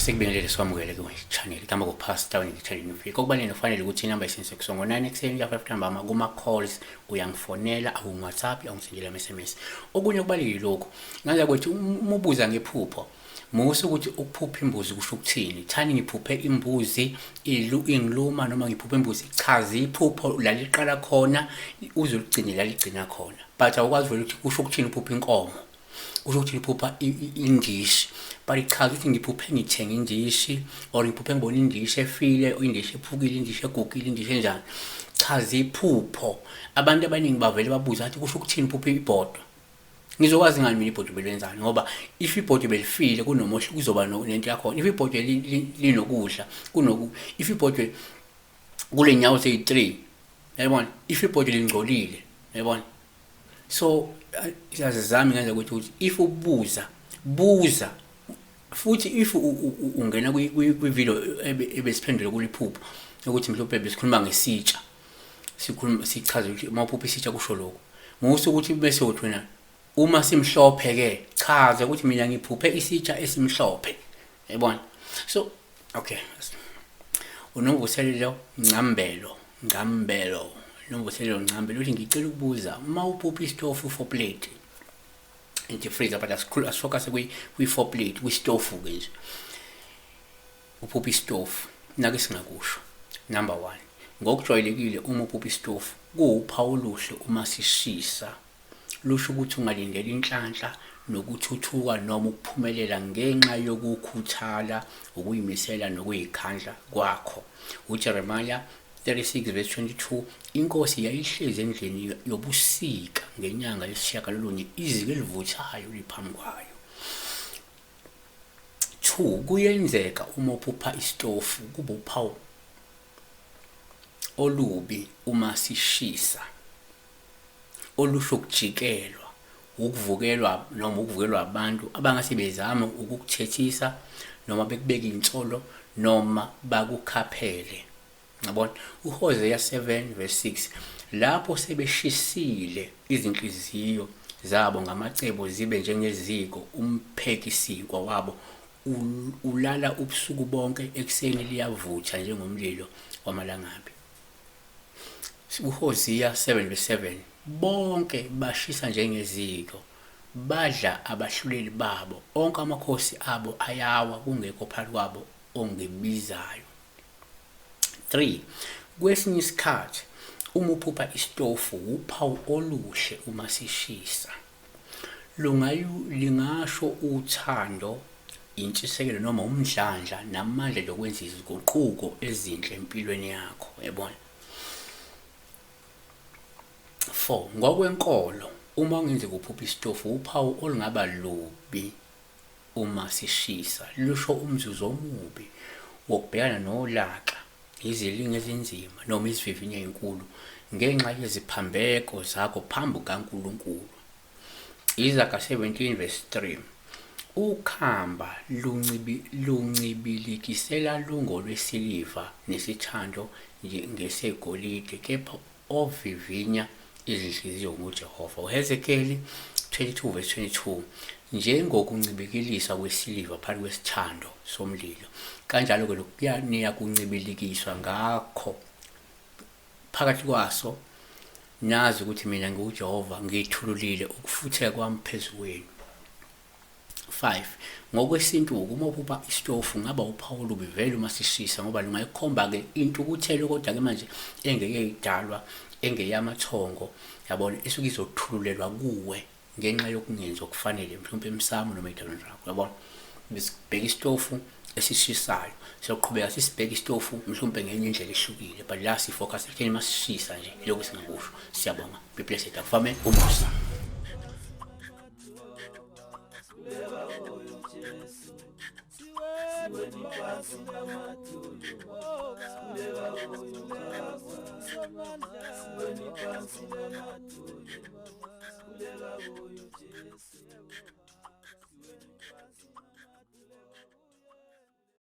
Asikubingelele sikwamukele kwi-channel igama kuPastor ngithele nifike. Okubalulekile kufanele ukuthi inamba isense kusongo 9 ekuseni kuya 5 ntambama kuma-calls uyangifonela awungi-WhatsApp awungisendela ama-SMS. Okunye okubalulekile lokhu ngaza kwethu uma ubuza ngephupho musa ukuthi ukuphupha imbuzi kusho ukuthini. Thani ngiphuphe imbuzi ingiluma noma ngiphuphe imbuzi chaza iphupho la liqala khona uze uligcine la ligcina khona. But awukwazi vele ukuthi kusho ukuthini uphupha inkomo. Kusho ukuthi ngiphupha indishi but ichaza ukuthi ngiphuphe ngithenga indishi or ngiphuphe ngibona indishi efile, indishi ephukile, indishi egugile, indishi enjani. Chaza iphupho. Abantu abaningi bavele babuze athi kusho ukuthini uphupha ibhodwe. Ngizokwazi ngani mina ibhodwe belenzani ngoba if ibhodwe belifile kunomohlo kuzoba nento yakhona. If ibhodwe linokudla kunoku if ibhodwe kule nyawo seyi-3 yayibona, if ibhodwe lingcolile yayibona. So azizami ngenza ukuthi if ubuza buza futhi if ungena kwi-video ebesiphendule kuliphupho ukuthi mhlawumbe besikhuluma ngesitsha sikhuluma sichaze ukuthi uma uphupha isitsha kusho lokhu musa ukuthi bese uthi wena uma simhlophe ke chaza ukuthi mina ngiphuphe isitsha esimhlophe yabona. So okay, unomvuselelo Ngcambelo Ngcambelo Nomvuselelo Ngcambelo uthi ngicela ukubuza uma uphupha isitofu 4 plate into freezer but asikhulu asifocus kwi 4 plate kwisitofu ke nje uphupha isitofu nake singakusho. Number 1, ngokujwayelekile uma uphupha isitofu kuwuphawu oluhle uma sishisa lusho ukuthi ungalindela inhlanhla nokuthuthuka noma ukuphumelela ngenxa yokukhuthala, ukuyimisela nokuyikhandla kwakho. UJeremiah 36 verse 22, inkosi yayihlezi endlini yobusika ngenyanga yesishiyagalolunye iziko elivuthayo liphambi kwayo. 2, kuyenzeka uma uphupha isitofu kube uphawu olubi uma sishisa olusho ukujikelwa, ukuvukelwa noma ukuvukelwa abantu abangase bezame ukukuthethisa noma bekubeke insolo noma bakukhaphele. Yabona? UHosea 7 verse 6, lapho sebeshisile izinhliziyo zabo ngamacebo zibe njengeziko, umphekisinkwa wabo ulala ubusuku bonke, ekuseni liyavutha njengomlilo wamalangabi. UHosiya 7 verse 7, bonke bashisa njengeziko, badla abahluleli babo, onke amakhosi abo ayawa, kungekho phakathi kwabo ongibizayo. 3, kwesinye isikhathi uma uphupha isitofu wuphawu oluhle uma sishisa. Lingasho uthando, intshisekelo noma umdlandla namandla lokwenza izinguquko ezinhle empilweni yakho, yabona. 4, ngokwenkolo uma kungenzeka uphupha isitofu uphawu olungaba lubi uma sishisa lusho umzuzu omubi wokubhekana nolaka, izilingo ezinzima noma izivivinyo ezinkulu ngenxa yeziphambeko zakho phambi kukaNkulunkulu. Izaga 17 verse 3, ukhamba luncibilikisela lungolwesiliva nesithando ngesegolide, kepha ovivinya izinhliziyo nguJehova. UHezekeli 22 verse 22, njengokuncibikiliswa kwesiliva phakathi kwesithando somlilo, kanjalo-ke lokhuya niyakuncibilikiswa ngakho phakathi kwaso, nazi ukuthi mina ngiwuJehova, ngithululile ukufutheka kwami phezu kwenu. 5, ngokwesintu uma uphupha isitofu ngaba uphawu olubi vele uma sishisa ngoba lungayikhomba-ke intukuthelo kodwa-ke manje engeke idalwa engeyamathongo yabona isuke izothululelwa kuwe ngenxa yokungenzi okufanele mhlawumpe emsamo noma edalweni lakho yabona. Besibheka isitofu esishisayo siyoqhubeka sisibheke isitofu mhlawumpe ngenye indlela ehlukile but la sifocus ekutheni masishisa nje lokhu singakusho. Siyabonga, be blessed, akufame umusa. Siweni phansi namadolo, sikhuleka kuyo Jesu.